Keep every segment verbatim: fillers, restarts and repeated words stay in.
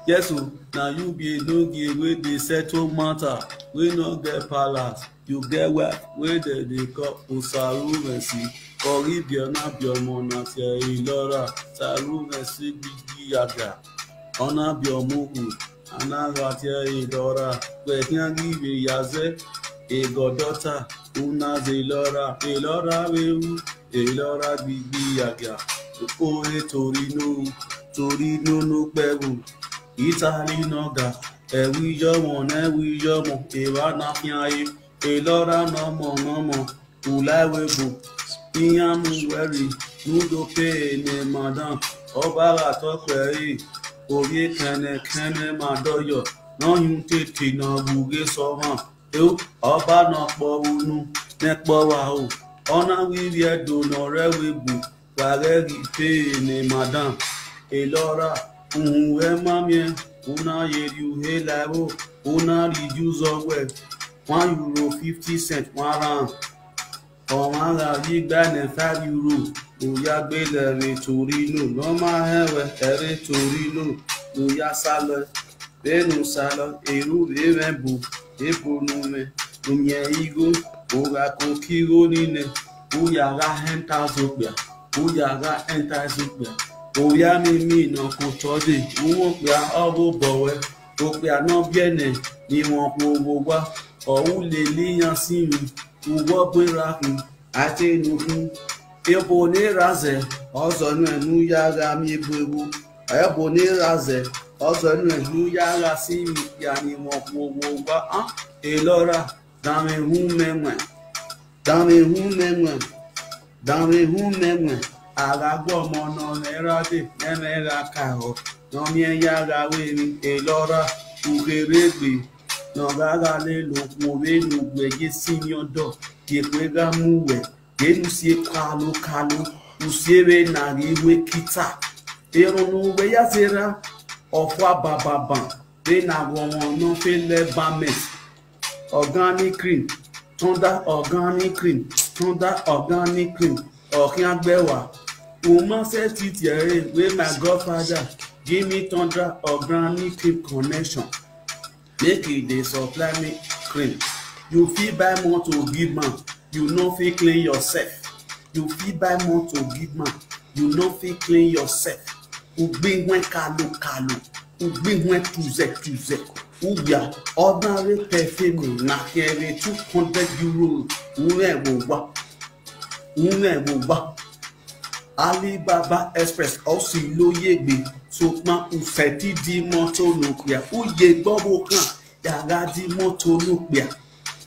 Yes o, na you be Enogie wey dey settle matter, wey no get palace. You get wife wey dem dey call Osaru Mercy. Kọghi biẹ na biẹ ọmọ na tie Elora, Osaru Mercy gbigbi yaga. Ọ na biẹ ọmọ uwu, a na gha tie Elora. Wẹ khian ghi vbe ya zẹ, egọdọta, una zẹ Elora, Elora vbe ru, Elora gbigbi yaga. Ore Torino, Torino no kpẹvbo, Italy nọ ga, ẹvbo iyọmọ ne ẹvbo iyọmọ, evba na khian re, Elora nọmọ nọmọ, u la ẹvbo ebo, iran mu wẹ rre, ne u do pay ne madam, ọba gha tọ kpẹre, ovbi ekẹnẹkẹnẹ ma dọyọ, ne ọ hin utete ne ọ vbe ughe sẹ ọmwa. Eo, ọba ne ọ kpọ vbe unu, ne ẹkpọ vbe aro, ọ na wẹ ivbi Ẹdo ne ọ rre ẹvbo ebo, wa ghẹ ghi pay ne madam. Elora, uhunmwu ẹ ma miẹn, u na ye rhie uhe la ẹvbo, u na rhie use ọghe one euro fifty cent, one rand. Ọmwa gha ye igba ne five euro, ne u ya gbe lẹ vbe Torino, ne ọ ma hẹn wẹ, ẹ rre Torino, ne u ya salọ. Vbene u salọ, eru vbe mwẹ ebo, ebo ne u mwẹ, u miẹn igho, u gha koko igho nii nẹ, u ya gha enter ẹzọ okpia, u ya gha enter ẹzọ okpia. Ovbi amimi ne ọ ke otọ dee, u mwẹ okpia, ọ vbe obọ ruẹ, okpia ne ọ biẹ nẹ, ne I mwẹ okhuo vbe owa, ọ ru lele iran sinmwi, uwu ọgbe ra khin, a te nu khin. Ebo ne erha zẹ, ọ zọ nuẹn ne u ya gha miẹn ebo ebo. Ebo ne erha zẹ, ọ zọ nuẹn ne u ya gha sinmwi, ya ne I mwẹ okhuo vbe owa. Elora, danmwehọ mẹ wẹn, danmwehọ mẹ wẹn, danmwehọ mẹ wẹn. A gha gu ọmọ ne ọ mwẹ erha dee, ne ẹmwẹ gha ka ẹre, ne ọ miẹn ya gha ru emwi. Elora, u kherhe egbe, ne ọ gha gha lele okhuo vbene uwẹ ye sinmwi ọdọ, ye ekhue gha mu uwẹ, vbene u si e kalo kalo, u si e vbene a ghi ru ekita. Erhọn ne uwẹ ya zẹ erha, ọ fua bababan, vbene aghọmwa nọ fe lẹ ba mẹ. Organic cream, Thunder organic cream, Thunder organic cream, ọ khian gbe ẹre wa. U ma sẹtin tie ẹre wẹ, my godfather, give me Thunder organic cream connection. Make e dey supply me cream. You fit buy motor give man, you no fit clean yourself. You fit buy motor give man, you no fit clean yourself. U gbe ihuẹn kalo kalo, u gbe ihuẹn tuzẹ tuzẹ, u ya, ọ na rre perfume na khian vbe two hundred euro, u mwẹ vbe owa, u mwẹ vbe owa. Alibaba Express, ọ si lo ye egbe, sokpan u sẹtin di imọto ne okpia, u ye egbe ọvbokhan ya gha di imọto ne okpia.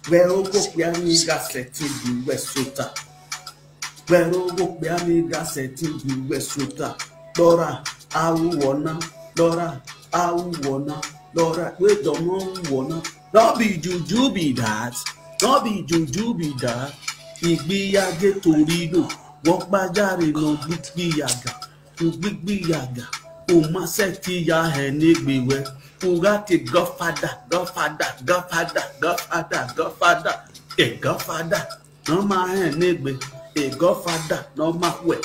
Vbe ẹre okpia ni gha sẹtin di uwẹ sota. Vbe ẹre okpia ni gha sẹtin di uwẹ sota. Lọra, a ru wọ na, lọra, a ru wọ na, lọra, wẹ dọmọ ru wọ na. No be juju be that, no be juju be that. Igbi ya ghe Torino, vbe ọkpa ya rre ne ọ gbigbi ya ga, u gbigbi ya ga, u ma sẹtin ya hẹ ne egbe wẹ, u gha tie godfather, godfather, godfather, godfather, godfather, godfather. Ne ọ ma hẹn ne egbe, godfather ne ọ ma khuẹ,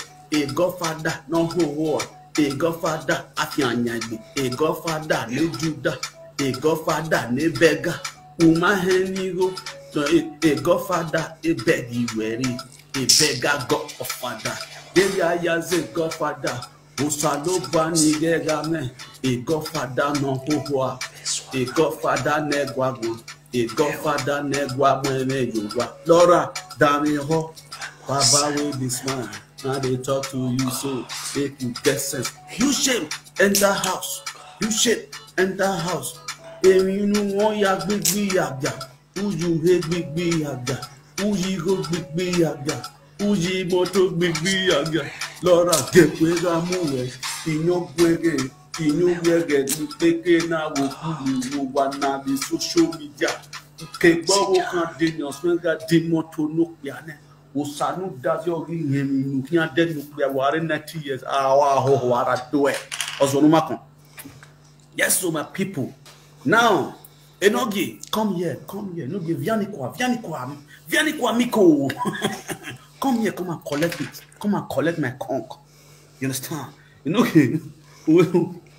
godfather ne ọ hoho, godfather afianyan egbe, godfather ne Juda, godfather ne bẹga. U ma hẹn ne igho, godfather ebẹga iwẹ rre, ebẹga godfather. Deghẹ a ya zẹ godfather, Osanobua ni ghẹ gha mwẹ, godfather ne ọ hoho, godfather ne ẹ gua guan, godfather ne ẹ gua mu ẹmwẹ ye owa. Lọra, danmwehọ, baba wey be smile, na dey talk to you so, make you get sense. You shame, enter house. You shame, enter house. Emwi ne u mwẹ ya gbigbi ya ga. U ye uhe gbigbi ya ga, u ye igho gbigbi ya ga, u ye imọto gbigbi ya ga. Lọra, gie ekhue gha mu uwẹ, iyọn guẹghẹ, iyọn guẹghẹ ne ukpeke na vbe okpulu ne uwa na vbe social media. Ke egbe ọvbokhan de ne ọ suẹn gha di imọto ne okpia nẹ. Osa ne u da zẹ ọghe irẹn emwi ne u khian dẹ ne okpia wa rre ninety years, a wa hoho a ra do ẹe. Ọzọ ne u ma kọn. Yes, so my people. Now, Enogie, come here, come here. Enogie, vianikua, vianikua, vianikua miko. Come here, come and collect it. Come and collect my conch. You understand? Enogie, Uwẹ,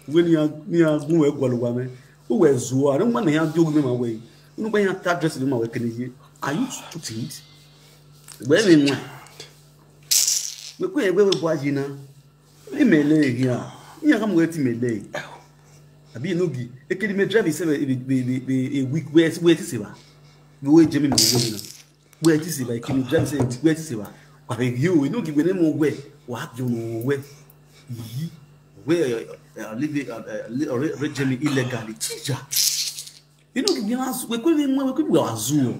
uwẹ ne iran, ne iran gun wẹ gualọ owa mwẹ. Uwẹ zuọ, a ne ma ne iran die owa mwẹ ma wẹ. Unu gba iran ta dress ne ma wẹ kene ye. Are you stupid? Wẹ vbe wan? Wẹ ku wẹ wẹ bua yi na. Imẹ lẹ ehia. Iran ka mu wẹ te imẹ lẹ. Abi enogie, ekene mẹ drive sẹ vbe, vbe, vbe, vbe, vbe, wẹ, wẹ te sẹ evba. Vbe wẹ jẹ mi ma wẹ na. Wẹ te sẹ evba, ekene drive sẹ, wẹ te sẹ evba. Wa vbe ghi o, enogie wẹ ne mọ wẹ, wa jọ nọ wẹ. Iyi, wẹ, eh, eh, live, eh, eh, li-, ọre, ọre jẹ mi illegally. Tija. Enogie, we na zu, wẹ ku vbe mu, wẹ ku vbe wa zuọ.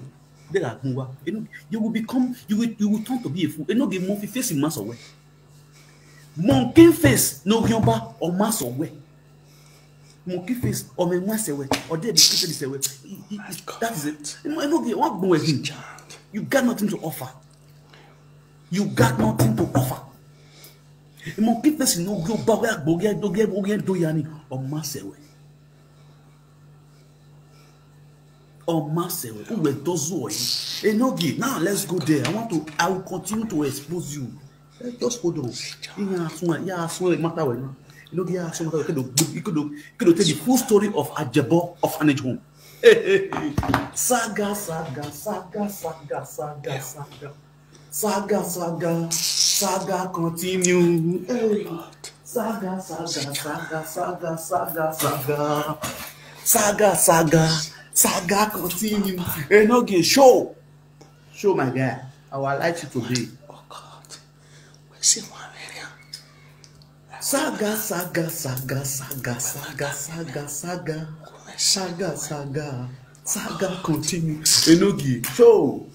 De gha gun wa. Enogie, you will become, you will, you will turn to be a fool. Enogie, monkey face ma sẹ wẹ. Monkey face ne ọ ghian ọba, ọ ma sẹ wẹ. Monkey face, ọ mwẹ wan sẹ wẹ, ọ de educated sẹ wẹ. He, he, he, that is it. Enogie, wa gbọn wẹ hin. You got nothing to offer. You got nothing to offer. Monkey face ne ọ ghian ọba, ọ ghian gbe, ọ ghian do ya ni, ọ ma sẹ wẹ. Ọ ma sẹ wẹ, uwẹ dọzuọ yi. Enogie, now let's go there. I want to, I will continue to expose you. Eh, just hold on. Iran sun, ya sun matter wẹ na. Enogie, ya sun matter wẹ. Ikodo, ikodo, ikodo tell the full story of Ajebo orphanage home. Saga, saga, saga, saga, saga, saga. Saga, saga, saga continue. Hey. Saga, saga, saga, saga, saga, saga. Saga, saga, saga continue. Enogie, show. Show, my guy. Our light you today. Oh God. Where's the one area? Saga, saga, saga, saga, saga, saga, saga. Saga, saga, saga continue. Enogie, show.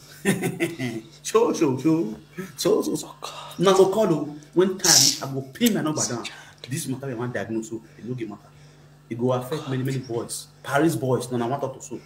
Show, show, show. So, so, so. Now go call o. When time, I go pin my number down. This matter I wan diagnose, so Enogie matter. It go affect many, many boys. Paris boys, no, I want talk to so.